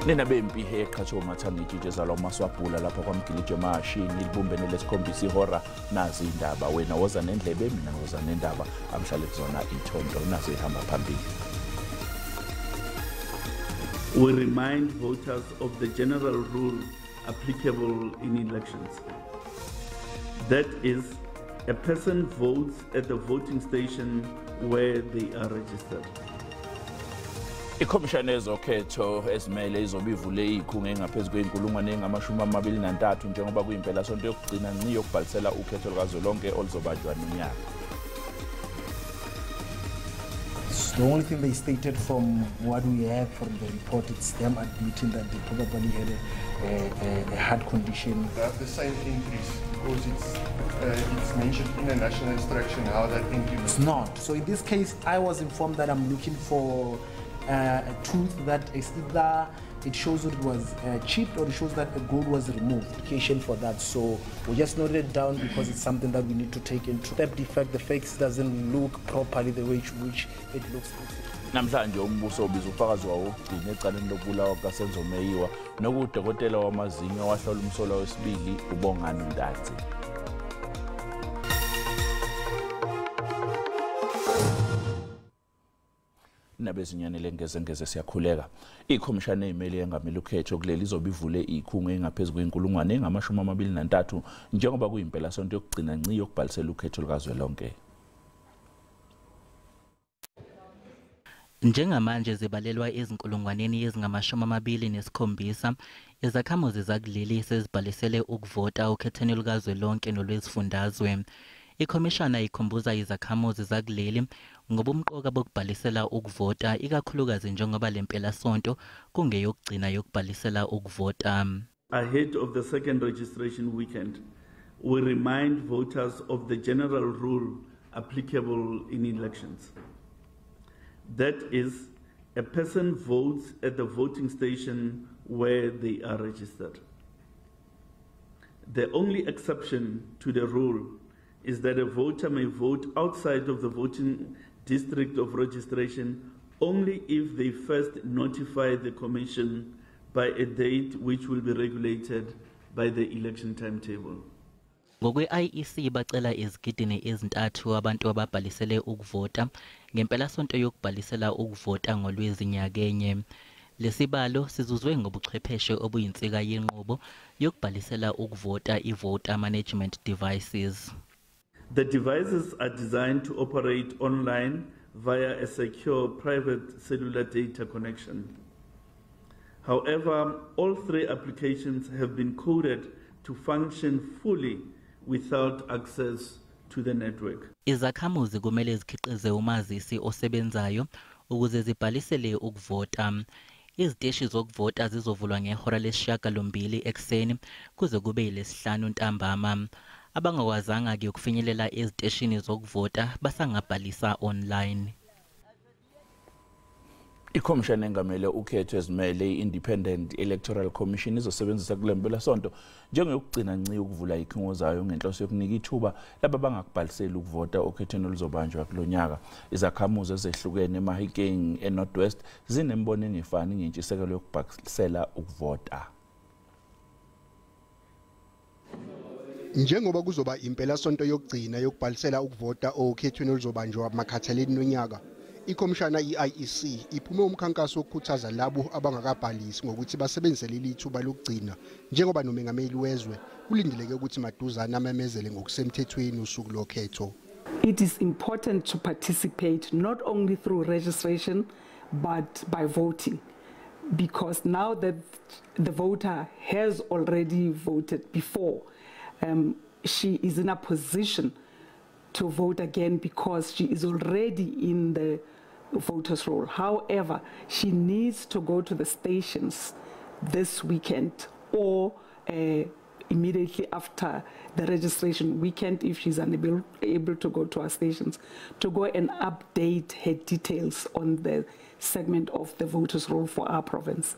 Nina bempi eqhathwe umathangi itshitshe zalwa uMaswabhula lapha kwaMgilije emahashini libumbene lesikhombisa ihora. Nazi indaba, wena woza nendlebe, mina woza nendaba, amhlale kuzona ithonto nazo ihamba phambili. We remind voters of the general rule applicable in elections. That is, a person votes at the voting station where they are registered. Ikhomishana yezokhetho ezimele izobe ivule izikhungo engaphezu kwenkulungwane engama-23 njengoba kuyimpelasonto yokugcina nci yokubhalisela ukhetho lukazwelonke oluzobanjwa nonyaka. The only thing they stated from what we have from the report, it's them admitting that they probably had a heart condition. They have the same entries because it's mentioned in the national instruction how that entry. It's not. So in this case, I was informed that I'm looking for a tooth that is either it shows that it was chipped or it shows that the gold was removed. For that, so we just noted it down because it's something that we need to take into step defect. The face doesn't look properly the way which it looks. Namhlanje umbuso ubiza ufakazi wawo wokugcina ecaleni lokubulawa kukaSenzo Meyiwa nokudokotela wamazinyo wahlola umsolwa wesibili uBongani Ntanzi. Nabezinyane lengezengeze siyakhuleka. Ikhomishana eyimele yengamele ukhetho kuleli izobe ivule izikhungo engaphezu kwenkulungwane engama-23 njengoba kuyimpelasonto yokugcina nci yokubhalisela ukhetho lukazwelonke. Njengamanje zibalelwa ezinkulungwaneni ezingama-27 izakhamuzi zakuleli sezibhalisele ukuvota okhethweni lukazwelonke nolwezifundazwe. Ikhomishana ikhumbuza izakhamuzi zakuleli ngobumqoka bokubhalisela ukuvota, ikakhulukazi njengoba lempelasonto kungeyokugcina yokubhalisela ukuvota. Ahead of the second registration weekend, we remind voters of the general rule applicable in elections. That is, a person votes at the voting station where they are registered. The only exception to the rule is that a voter may vote outside of the voting district of registration only if they first notify the Commission by a date which will be regulated by the election timetable. Ngokwe-IEC bacela izigidini ezintathu abantu ababhalisele ukuvota ngempelasonto yokubhalisela ukuvota ngoLwezi nyakenye. Lesibalo sizuzwe ngobuchwepheshe obuyinsika yenqubo yokubhalisela ukuvota i-voter management devices. The devices are designed to operate online via a secure private cellular data connection. However, all three applications have been coded to function fully without access to the network. Izakhamuzi kumele zikhiqize umazisi osebenzayo ukuze zibhalisele ukuvota. Iziteshi zokuvota zizovulwa ngehora le-8 ekuseni kuze kube yilesihlanu ntambama. Abangakwazanga ke ukufinyelela eziteshini zokuvota basangabhalisa online. Ikhomishana engamele ukhetho ezimele i-Independent Electoral Commission izosebenzisa kule mpelasonto njengeyokugcina nci ukuvula izikhungo zayo ngenhloso yokunika ithuba laba bangakubhaliseli ukuvota okhethweni oluzobanjwa kulonyaka. Izakhamuzi ezehlukene eMahikeng eNorth West zinembono engefani ngentshisekelo yokubhalisela ukuvota. Njengoba kuzoba impelasonto yokugcina yokubhalisela ukuvota okhethweni oluzobanjwa makhathaleni nonyaka, ikhomishana i-IEC iphume umkhankaso wokukhuthaza labo abangakabhalisi ngokuthi basebenzise leli thuba lokugcina njengoba nomengameli wezwe kulindeleke ukuthi maduzane amemezele ngokusemthethweni usuku lokhetho. It is important to participate not only through registration but by voting, because now that the voter has already voted before, she is in a position to vote again because she is already in the voters' roll. However, she needs to go to the stations this weekend or immediately after the registration weekend, if she's unable able to go to our stations, to go and update her details on the segment of the voters' roll for our province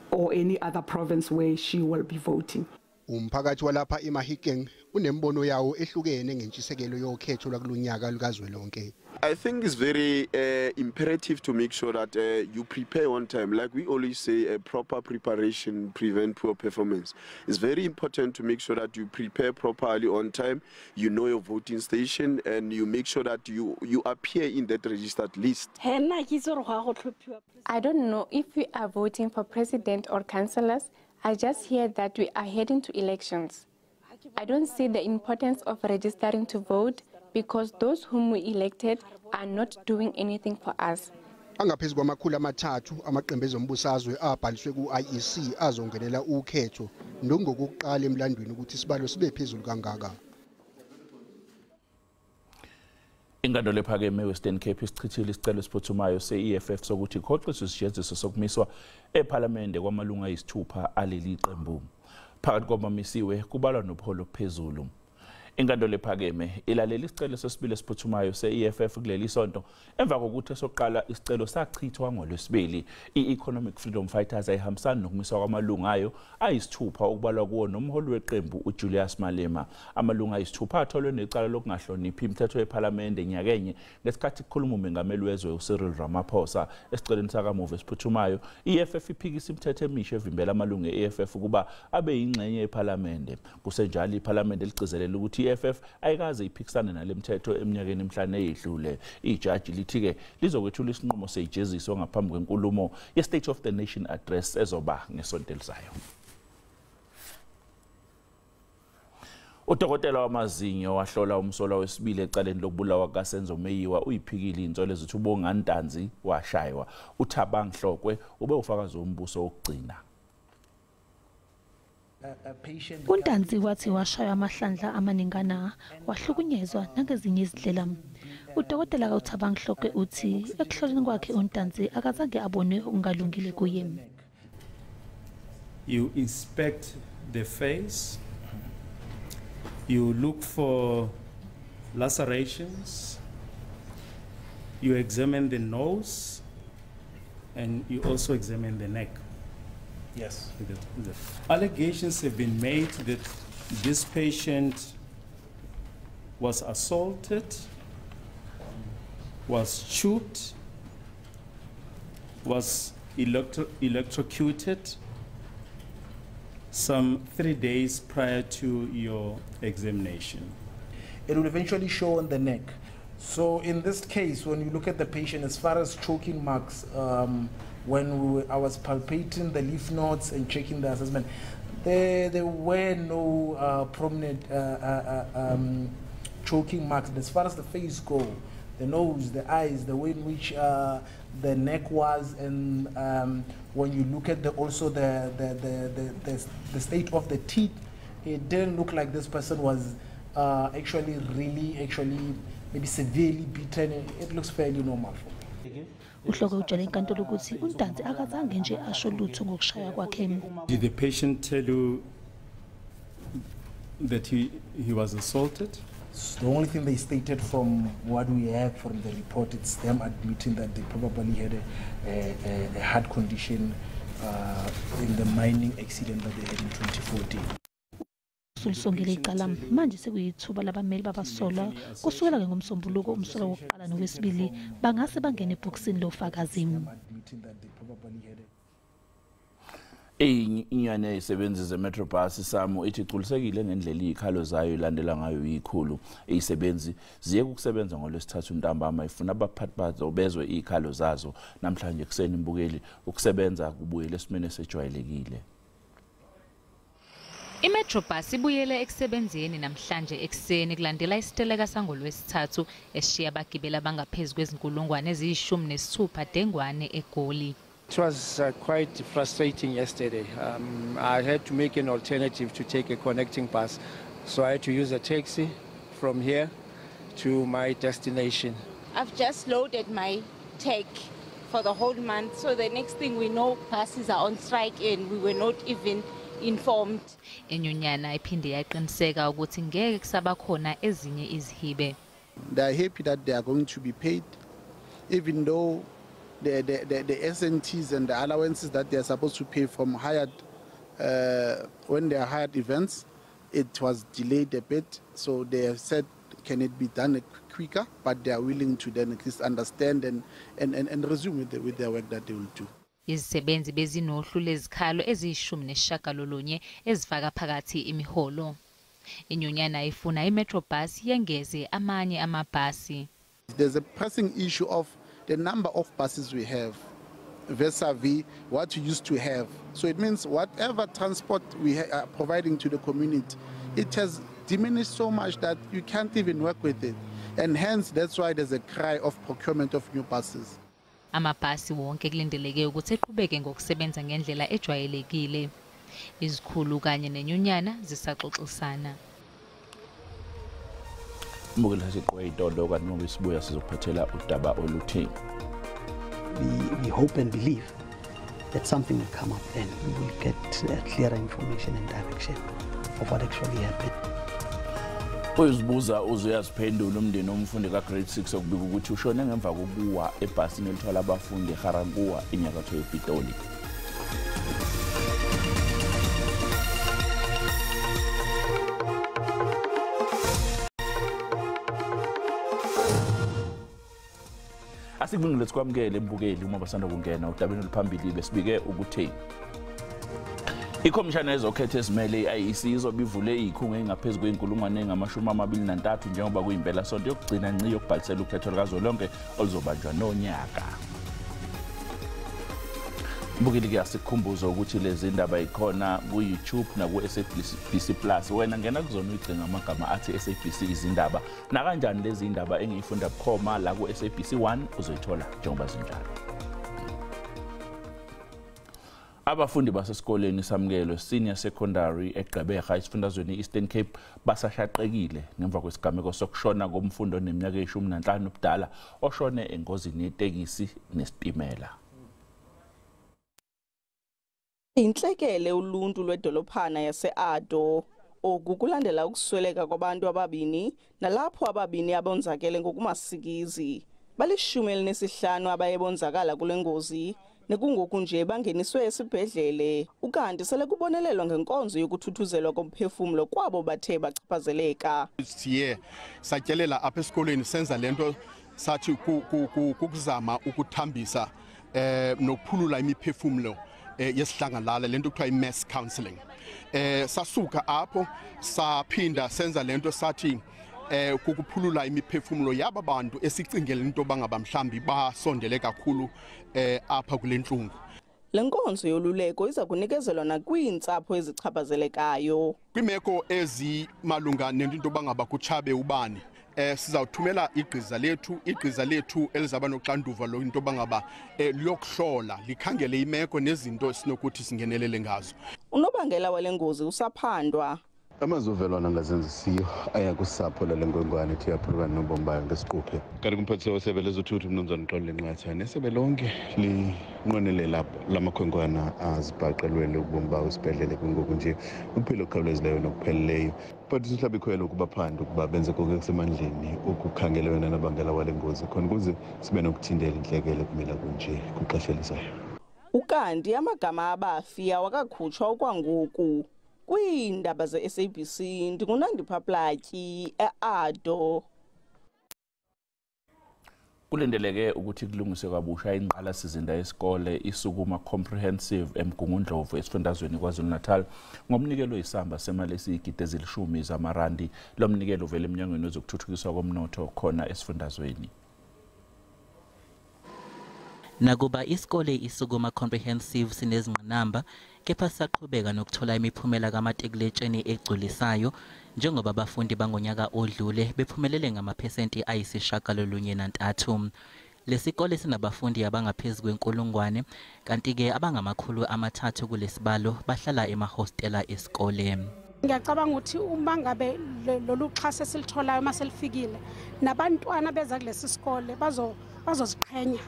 or any other province where she will be voting. Umphakathi walapha eMahikeng unembono yawo ehlukene ngentshisekelo yokhetho lwakulonyaka lukazwelonke. I think it's very imperative to make sure that you prepare on time. Like we always say, a proper preparation prevent poor performance. It's very important to make sure that you prepare properly on time, you know your voting station, and you make sure that you appear in that registered list. I don't know if we are voting for president or councillors. I just hear that we are heading to elections. I don't see the importance of registering to vote because those whom we elected are not doing anything for us. Angaphezu kwama-300 amaqembu ezombusazwe abhaliswe ku-IEC azongenela ukhetho nongokuqala emlandweni ukuthi isibalo sibe phezulu kangaka. Inkantolo ephakeme eWestern Cape isichithile isicelo esiphuthumayo se-EFF sokuthi ikhoxiswe isijeziso sokumiswa ePhalamende kwamalungu ayisithupha aleli qembu. Phakathi kwabamisiwe kubalwa nobuholi obuphezulu. Inkantolo ephakeme ilalela isicelo sesibili esiphuthumayo se-EFF kuleli sonto emva kokuthi esokuqala isicelo sachithwa ngoLwesibili. I-Economic Freedom Fighters ayihambisani nokumiswa kwamalungu ayo ayisithupha okubalwa kuwo nomholi weqembu uJulius Malema. Amalungu ayisithupha atholwe necala lokungahloniphi imithetho yePhalamende nyakenye ngesikhathi kukhuluma umengameli wezwe uCyril Ramaphosa. Esicelweni sakamuva esiphuthumayo, i-EFF iphikisa imithetho emisha evimbela amalungu e-EFF ukuba abe yingxenye yePhalamende. Kusenjalo, iPhalamende ligcizelela ukuthi i-EFF ayikaze iphikisane nale mthetho eminyakeni emihlanu eyedlule. Ijaji lithi-ke lizokwethula isinqumo seyijeziso ngaphambi kwenkulumo ye-State of the Nation Address ezoba ngesonto elizayo. Udokotela wamazinyo wahlola umsolwa wesibili ecaleni lokubulawa kukaSenzo Meyiwa uyiphikile insolo ezithi uBongani Ntanzi washaywa. uThabang Hlokwe ube ufakazi wombuso wokugcina. uNtanzi wathi washaywa amahlandla amaningana, wahlukunyezwa nangezinye izindlela. Udokotela kaThabang Hlokwe uthi ekuhloleni kwakhe uNtanzi akazange abone okungalungile kuye. You inspect the face, you look for lacerations, you examine the nose, and you also examine the neck. Yes. The allegations have been made that this patient was assaulted, was choked, was electrocuted some 3 days prior to your examination. It will eventually show on the neck. So in this case, when you look at the patient, as far as choking marks, when I was palpating the lymph nodes and checking the assessment, there were no prominent choking marks. As far as the face go, the nose, the eyes, the way in which the neck was, and when you look at the state of the teeth, it didn't look like this person was actually maybe severely beaten. It looks fairly normal for me. Uhloko utshele inkantolo ukuthi uNtanzi akazange nje asho lutho ngokushaya kwakhe. Did the patient tell you that he was assaulted? The only thing they stated from what we have from the report, it's them admitting that they probably had a heart condition in the mining accident that they had in 2014. Usulisongile icala manje sekuyithuba labameli babasolwa kusukela ke ngomsombuluko umsolwa wokuqala nowesibili bangase bangene ebhokisini lofakazi. Inyane yezisebenzi zeMetrobus SAMU ithi igculisekile ngendlela izikhalo zayo ilandela ngayo ikhulu. Izisebenzi ziye ukusebenza ngoLwesithathu ntambama ifuna abaphathi bazo bezwe izikhalo zazo. Namhlanje kuseni imbukeli ukusebenza kubuyele esimeni esejwayelekile. IMetrobus ibuyele ekusebenzeni namhlanje ekuseni kulandela isiteleka sangolwesithathu eshiya abagibeli abangaphezu kwezinkulungwane eziyi-16 dengwane eGoli. It was quite frustrating yesterday. I had to make an alternative to take a connecting bus, so I had to use a taxi from here to my destination. I've just loaded my tag for the whole month, so the next thing we know, buses are on strike and we were not even informed. Inyunyana iphinde yaqiniseka ukuthi ngeke kusaba khona ezinye izihibe. They are happy that they are going to be paid, even though the SNTs and the allowances that they are supposed to pay from hired When they hired events, it was delayed a bit, so they have said, can it be done quicker? But they are willing to then at least understand and resume with their work that they will do. Izisebenzi bezinohlu lezikhalo eziyi-19 ezifaka phakathi imiholo. Inyunyana ifuna iMetrobus yengeze amanye amabhasi. There's a pressing issue of the number of buses we have vis-a-vis what we used to have. So it means whatever transport we are providing to the community, it has diminished so much that you can't even work with it. And hence, that's why there's a cry of procurement of new buses. Amabhasi wonke kulindeleke ukuthi eqhubeke ngokusebenza ngendlela ejwayelekile. Izikhulu kanye nenyunyana zisaxoxisana. Mbukela siqwe itolo kanti ngoba sibuya sizokuphathela udaba oluthini. We hope and believe that something will come up and we will get clearer information and direction of what actually happened. Uzibuza uzuyaziphendula umndeni omfundi ka-grade 6 okubika ukuthi ushone ngemva kokuwa ebhasini elithwala abafundi eGarankuwa enyakatho yePitoli. Asikubingelele sikwamukele embukeli uma basanda kungena udabeni oluphambili besibike ukuthi ikhomishana yezokhetho esimele i-IEC izobe ivule izikhungo ezingaphezu kwe-23,000 njengoba kuyimpela sonto yokugcina nci yokubhalisela ukhetho lukazwelonke oluzobanjwa nonyaka. Mbukeli ke asikukhumbuze ukuthi lezi ndaba ikhona ku-YouTube naku-SABC Plus. Wena ngena kuzona uyigcina amagama athi SABC izindaba. Nakanjani lezi indaba engiyifunda bukhoma la ku-SABC 1 uzoyithola njengoba zinjalo. Abafundi basesikoleni Samukelo Senior Secondary eGqeberha esifundazweni i-Eastern Cape basashaqekile ngemva kwesigameko sokushona komfundi oneminyaka eyi-15 ubudala oshone engozini yetekisi nesitimela. Inhlekele uluntu lwedolophana yase-Ado oku kulandela ukusweleka kwabantu ababini nalapho ababini abonzakele ngokumasikizi. Bali-15 abaye bonzakala kule ngozi nekungoku nje bangeniswe esibhedlele ukanti sele kubonelelwa ngenkonzo yokuthuthuzelwa komphefumlo kwabo bathe bachaphazeleka. Siye satyelela apha esikolweni senza lento sathi kukuzama ukuthambisa nokuphulula imiphefumlo yesihlangalala lento kuthiwa i-mass counseling. Sasuka apho saphinda senza lento sathi kukuphulula imiphefumulo yaba bantu esicingela into bangaba mhlambi basondele kakhulu apha kule ntlungu. Le nkonzo yoluleko iza kunikezelwa nakwiintsapho ezichaphazelekayo. Kwimeko ezimalunga nento into bangaba kutshabe ubani sizawuthumela igqiza lethu elizaba noxanduva lo into bangaba liyokuhlola likhangele imeko nezinto esinokuthi singenelele ngazo. Unobangela wale ngozi usaphandwa. Amazovelwana angazenzisiyo aya kusapho lale nkwenkwane ethe yaphulukana nobomi bayo ngesiquphe. Kanti kumphathiswa wesebe lezothutho umnumzana Xolile Nqatha nesebe lonke linqwenelela lamakhwenkwana azibhaqelwele ubomi bawo esibhedlele kungoku nje ukuphila okukhawulezileyo nokupheleleyo. Mphathiswa uhlabe ikhwelo ukuba phande ukuba benze konke okusemandleni ukukhangela wena nobangela wale ngozi khona ukuze sibe nokuthintela intlekele kumila kunje kwixesha elizayo. Ukanti amagama abafi awakakhutshwa okwangoku. Kwiindaba ze-SABC ndinguNandipha Platyi e-Ado. Kulindeleke ukuthi kulungiswe kabusha ingqalasizinda yesikole iSukuma Comprehensive eMgungundlovu esifundazweni KwaZulu-Natal ngomnikelo oyisamba semali esiyigidi ezilishumi zamarandi. Lo mnikelo uvela emnyangweni wezokuthuthukiswa komnotho khona esifundazweni. Nakuba isikole iSukuma Comprehensive sinezingqinamba kepha saqhubeka nokuthola imiphumela kamatikuletsheni egculisayo njengoba abafundi bangonyaka odlule bephumelele ngamaphesenti 93. Lesikole sinabafundi abangaphezu kwe-1000 kanti-ke abangama-300 kulesibalo bahlala emahostela esikole. Ngiyacabanga ukuthi uma ngabe lolu xhaso esilitholayo uma selifikile nabantwana beza kulesi sikole bazoziqhenya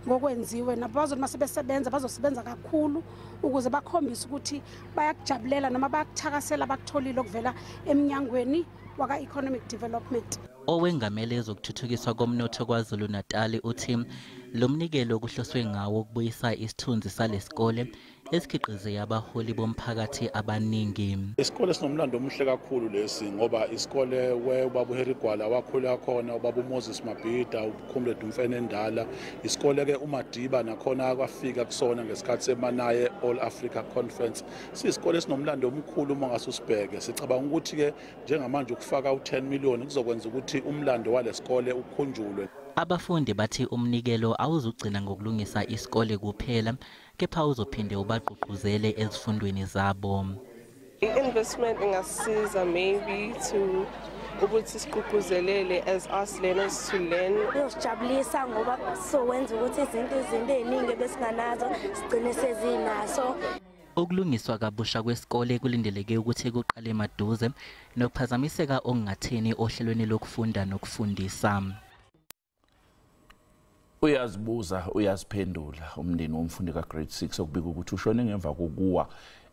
ngokwenziwe nabo bazothi masebesebenza bazosebenza kakhulu ukuze bakhombise ukuthi bayakujabulela noma bayakuthakasela bakutholile okuvela emnyangweni waka-Economic Development. Owengamele ezokuthuthukiswa komnotho KwaZulu-Natal uthi Lo mnikelo kuhloswe ngawo ukubuyisa isithunzi salesikole esikhiqize abaholi bomphakathi abaningi. Isikole sinomlando omuhle kakhulu lesi, ngoba isikole ubaba uHarry Gwala wakhula khona, ubaba uMoses Mabhida, uComrade Mfene Endala. Isikole ke uMadiba nakhona kwafika kusona ngesikhathi semanaye All Africa Conference. Siyisikole sinomlando omkhulu uma ngasusibheke. Sicabanga ukuthi ke njengamanje ukufaka u10 million kuzokwenza ukuthi umlando walesikole ukhunjulwe. Abafundi bathi umnikelo awuzugcina ngokulungisa isikole kuphela, kepha uzophinde ubagqugquzele ezifundweni zabo. I-investment ingasiza maybe to ukuthi sigqugquzelele as us learners to learn. Kuyosijabulisa ngoba sizokwenza ukuthi izinto eziningi ebesinganazo sigcine sezinaso. Ukulungiswa kabusha kwesikole kulindeleke ukuthi kuqale maduze nokuphazamiseka okungatheni ohlelweni lokufunda nokufundisa. Uyazibuza uyaziphendula umndeni womfundi ka-grade 6 okubika ukuthi ushone ngemva kokuwa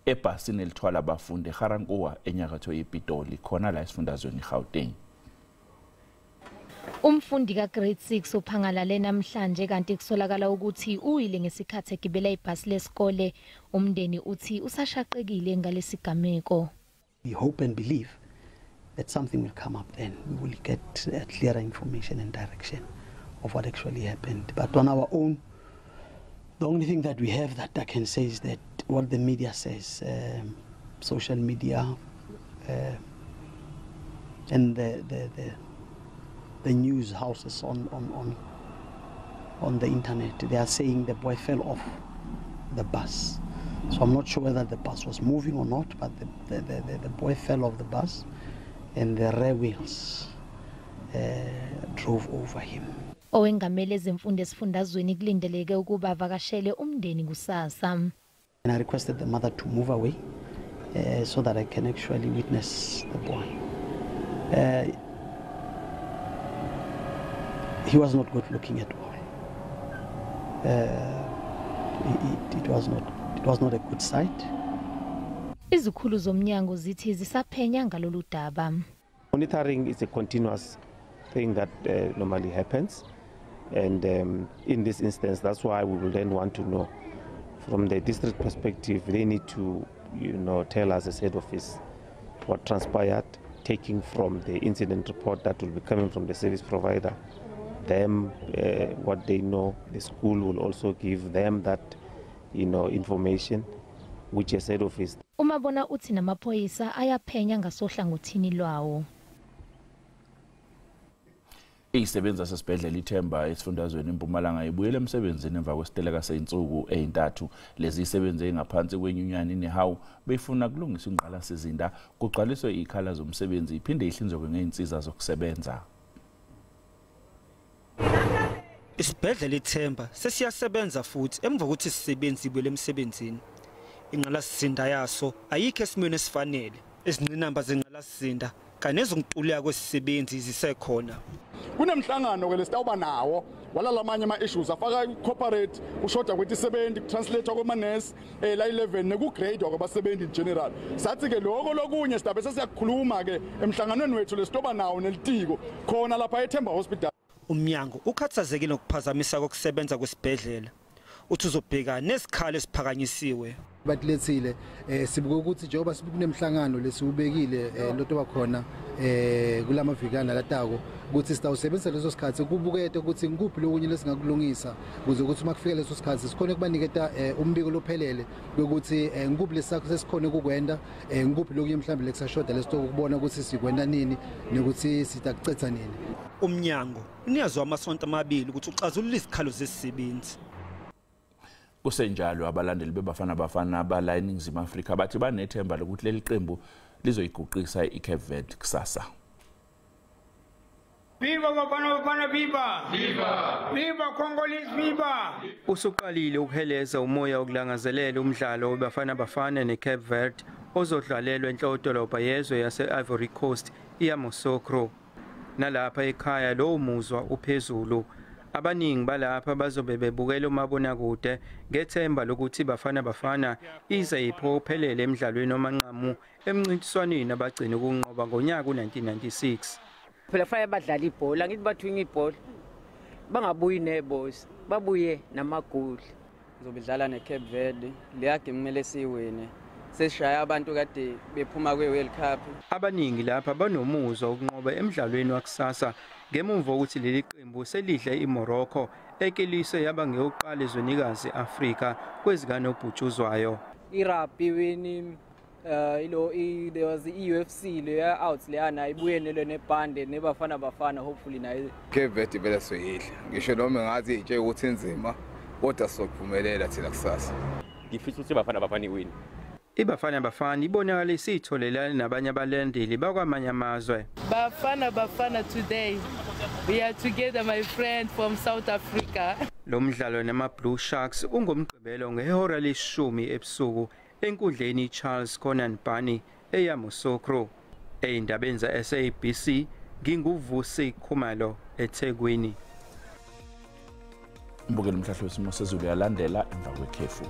ebhasini elithwala abafundi eGarankuwa enyakatho yePitoli khona la esifundazweni iGauteng. Umfundi ka-grade 6 uphangalale namhlanje kanti kusolakala ukuthi uwile ngesikhathi egibela ibhasi lesikole. Umndeni uthi usashaqekile ngalesigameko. We hope and believe that something will come up then. We will get clearer information and direction of what actually happened. But on our own, the only thing that we have that I can say is that what the media says, social media, and the news houses on the internet, they are saying the boy fell off the bus. So I'm not sure whether the bus was moving or not, but the boy fell off the bus and the rear wheels drove over him. Owengamele ezemfundo esifundazweni kulindeleke ukuba avakashele umndeni kusasa. And I requested the mother to move away so that I can actually witness the boy. He was not good looking at all. It was not a good sight. Izikhulu zomnyango zithi zisaphenya ngalolu daba. Monitoring is a continuous thing that normally happens, and in this instance, that's why we will then want to know from the district perspective. They need to, tell us as head office what transpired, taking from the incident report that will be coming from the service provider, them what they know. The school will also give them that, information, which is head office. Umabona uthi namaphoyisa ayaphenya ngasohlangothini lwawo. Izisebenzi zasesibhedlela iThemba esifundazweni iMpumalanga ibuyele emsebenzini emva kwesiteleka seyinsuku ezintathu. Lezi zisebenzi ezingaphansi kwenyunyana iNehawu befuna kulungiswa ingqalasizinda, kugcwaliswe izikhala zomsebenzi, iphinde ihlinzekwe ngezinsiza zokusebenza. Isibhedlela iThemba sesiyasebenza futhi emva kokuthi isisebenzi ibuyele emsebenzini. Ingqalasizinda yaso ayikho esimweni esifanele. Izingqinamba zengqalasizinda kanye nezokuntuleka kwesisebenzi zisekhona. Kunemhlangano ke lesitawuba nawo walalamanye ama-issues afaka i-corporate, kushoda kwetisebenzi, kutranslate kwamanesi la 11 nekugrade kwabasebenzi in general. Sathi ke lokho lokunye sidabe sesiyakhuluma ke emhlanganweni wethu lesitoba nawo nelitiko khona lapha eThemba Hospital. Umnyango ukhathazekile ngokuphazamisa kokusebenza kwesibhedlela. Uthi uzobheka nesikhala esiphakanyisiwe. Batilethile sibuke ukuthi njengoba kunemhlangano lesiubekile lotoba khona kulamavikana latako ukuthi sitawusebenzisa leso sikhathi kubukete ukuthi ngikuphi lokunye lesingakulungisa ukuze ukuthi uma kufika leso sikhathi sikhone kubaniketa umbiko lophelele ukuthi ngikuphi lesakho sesikhone ukukwenda, ngikuphi lokunye mhlawumbe lekusashoda lesitokubona ukuthi sikwenda nini nokuthi sitakucetha nini. Umnyango unikezwe amasonto amabili ukuthi uxazulule izikhalo zesisebenzi. Kusenjalo abalandeli beBafana Bafana bala eNingizimu Afrika bathi banethemba lokuthi leli qembu lizoyiguqisa iCape Verde kusasa. Viva Bafana Bafana, viva! Viva! Viva Congolese, viva! Usuqalile ukuheleza umoya wokulangazelela umdlalo weBafana Bafana neCape Verde ozodlalelwa enhloko-dolobha yezwe yase-Ivory Coast iYamoussoukro. Nalapha ekhaya lowo muzwa uphezulu. Abaningi balapha bazobe bebukela umabonakude ngethemba lokuthi Bafana Bafana ize iphophelele emidlalweni omanqamu emncintiswaneni abagcina ukunqoba ngonyaka u-1996. Phela fanele badlala ibhola, ngithi bathunya ibhola. Bangabuyi neboys, babuye namagoli. Ngizobidlala neCape Verde, leya game kumele siwine. Sesishaya abantu kade bephuma kwe-World Cup. Abaningi lapha banomuzwa ukunqoba emdlalweni wakusasa ngemuva kokuthi leli qembu selidle iMorocco ekelise yaba ngeyokuqala ezwenikazi Afrika kwezikanobhutshuzwayo. I-rugby win ilo there was i-UFC leya out leyana ibuye nelo nebhande nebafana bafana hopefully nayo. Cape Verde vele soyidla ngisho noma ngathi itshe ukuthi inzima kodwa sokuphumelela thina kusasa. Ngifisa ukuthi bafana bafana iwin. IBafana Bafana ibonakala isitholelana nabanye abalandeli bakwamanye amazwe. Bafana Bafana today. We are together my friend from South Africa. Lo mdlalo nama Blue Sharks ungomgqibelo ngehora leshumi ebusuku enkundleni Charles Conan Bani eYamoussoukro. Eyindabeni za-SABC nginguVusi Khumalo eThekwini. Mbukeli umhlahlo wesimo sezulu uyalandela emva kwekhefu.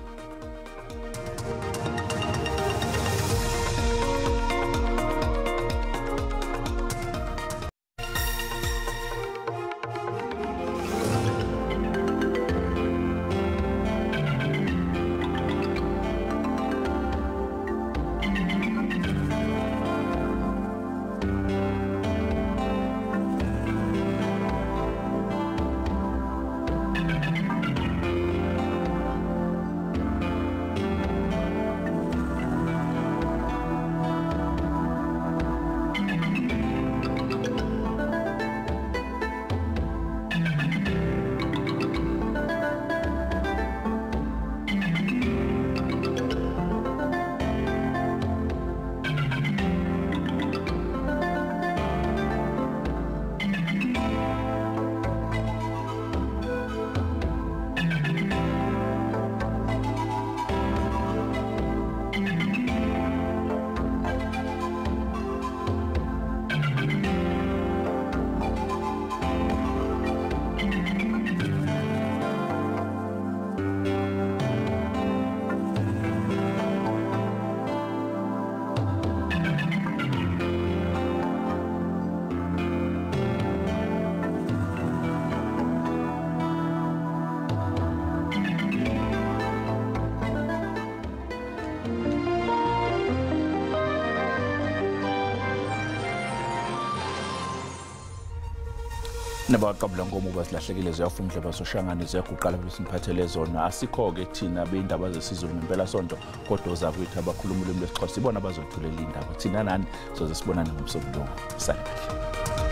Nabaqabula nkomo basilahlekile ziyafuna umdlalo soshangane ziyaguqala besiphathele zona asikho-ke thina beindaba zesizulu ngempela sonto kodwa ozakwethu abakhuluma ulimi lwesiXhosa ibona bazothulela indaba thina nani soze sibonane ngomsombuluko. Sale kahle.